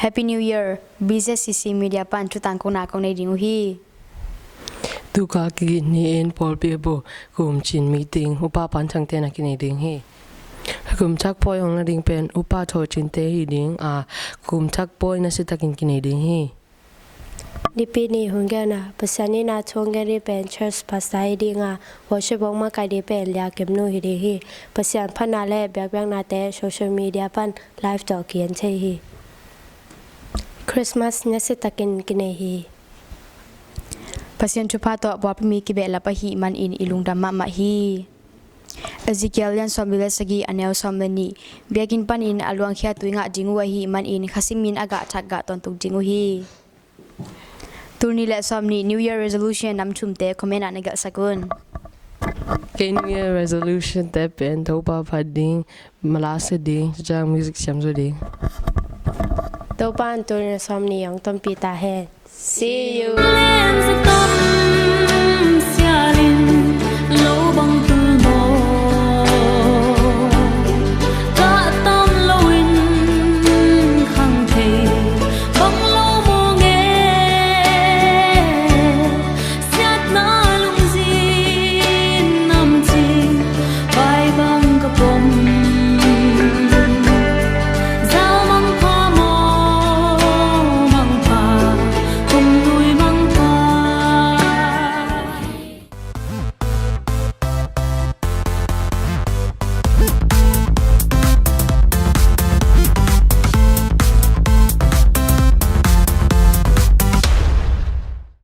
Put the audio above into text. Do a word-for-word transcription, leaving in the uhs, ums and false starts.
Happy New Year. B Z C C Media pan thutangkona kong nei ding uh hi. Tuka kigit ni-in pawlpi a bu kum cin meeting Upa Pan Thangte na kinei ding hi. Kum thak pawi hong na ding pen Upa Thaw Cinte hi ding a, kum thak pawi na sitakin kinei ding hi. Nipi ni hong gelna Pasian in a thu hong gen ding pen church pastor hi ding a, worship hong makai ding pen Lia Kim Nu hi ding hi. Pasian phatna le biakpiaknate social media pan live tawh kigen thei hi. Christmas na sitakin kinei hi. Pasian thupha tawh pawlpi mi kibehlap ahih manin i lungdam mahmah hi. Ezekiel lian sawmli le sagih a neu sawm le nih. Biakinn panin a luangkhia tui ngah ding uh ahih manin Kha Siangtho min a gah thak gah tawntung ding uh hi. Tul nih le sawmnih New Year resolution nam thumte comment ah na gelhsak un. Kei New Year resolution te pen Topa phat ding, malasa ding, cang music siam zo ding. Topa in tul nih le sawmnih hong tonpih ta hen. See you.